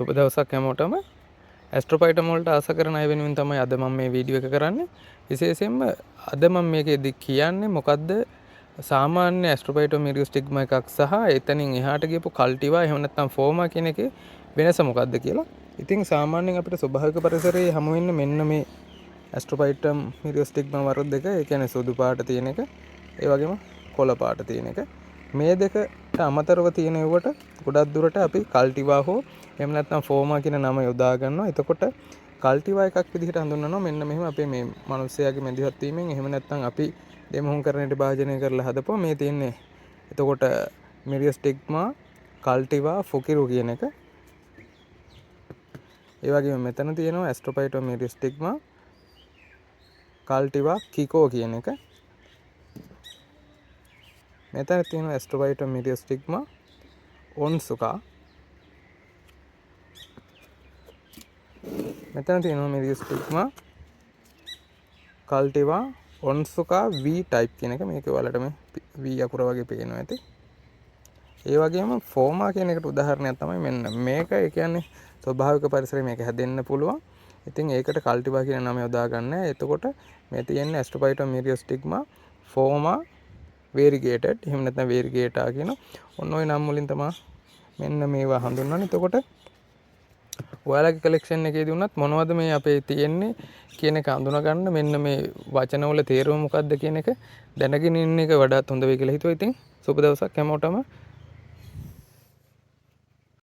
සුබ දවසක් හැමෝටම. ඇස්ට්‍රොපයිටම් වලට ආස කරන අය වෙනුවෙන් තමයි අද මම මේ වීඩියෝ එක කරන්නේ. විශේෂයෙන්ම අද මම මේකෙදි කියන්නේ මොකද්ද සාමාන්‍ය ඇස්ට්‍රොපයිටම් මිරියොස්ටිග්මා එකක් සහ එතනින් එහාට ගියපු කල්ටිවා එහෙම නැත්නම් ෆෝමා කියන එකේ වෙනස මොකද්ද කියලා. ඉතින් සාමාන්‍යයෙන් අපිට ස්වභාවික පරිසරයේ හමු වෙන්නේ මෙන්න මේ ඇස්ට්‍රොපයිටම් මිරියොස්ටිග්මා වර්ග දෙක. ඒ කියන්නේ සුදු පාට තියෙන එක, ඒ වගේම කොළ පාට තියෙන එක. මේ දෙකට අමතරව තියෙන ඒවට ගොඩක් දුරට අපි කල්ටිවා හෝ එහෙම නැත්නම් ෆෝමා කියන නම යොදා ගන්නවා. එතකොට කල්ටිවා එකක් විදිහට හඳුන්වනවා මෙන්න මෙහෙම අපේ මේ මිනිස්සයාගේ මැදිහත් වීමෙන් එහෙම නැත්නම් අපි දෙමුහුම් කරණයට භාජනය කරලා හදපුවා මේ තියෙන්නේ. එතකොට මිරියොස්ටිග්මා කල්ටිවා ෆුකිරු කියන එක. ඒ වගේම මෙතන තියෙනවා ඇස්ට්‍රොපයිටම් මිරියොස්ටිග්මා කල්ටිවා කිකෝ කියන එක. මෙතන තියෙනවා ඇස්ට්‍රොපයිටම් මිරියොස්ටිග්මා ඔන්සුකා. මෙතන තියෙනවා මිරියොස්ටිග්මා කල්ටිවා ඔන්සුකා V type කියන එක. මේක ඔයාලට මේ V අකුර වගේ පේනවා ඇති. ඒ වගේම ෆෝමා කියන එකට උදාහරණයක් තමයි මෙන්න මේක. ඒ කියන්නේ ස්වභාවික පරිසරයේ මේක හැදෙන්න පුළුවන්. ඉතින් ඒකට කල්ටිවා කියන නම යොදා ගන්න. එතකොට මේ තියෙන්නේ ඇස්ට්‍රොපයිටම් මිරියොස්ටිග්මා ෆෝමා වේරිගේටඩ් එහෙම නැත්නම් වේරිගේටා කියන ඔන්න ඔය නම් වලින් තමයි මෙන්න මේවා හඳුන්වන්නේ. එතකොට ඔයාලගේ කලෙක්ෂන් එකේදී වුණත් මොනවද මේ අපේ තියෙන්නේ කියන එක අඳුනගන්න මෙන්න මේ වචනවල තේරුම මොකද්ද කියන එක දැනගෙන ඉන්න එක වඩාත් හොඳ වෙයි කියලා හිතුවා. ඉතින් සුබ දවසක් හැමෝටම.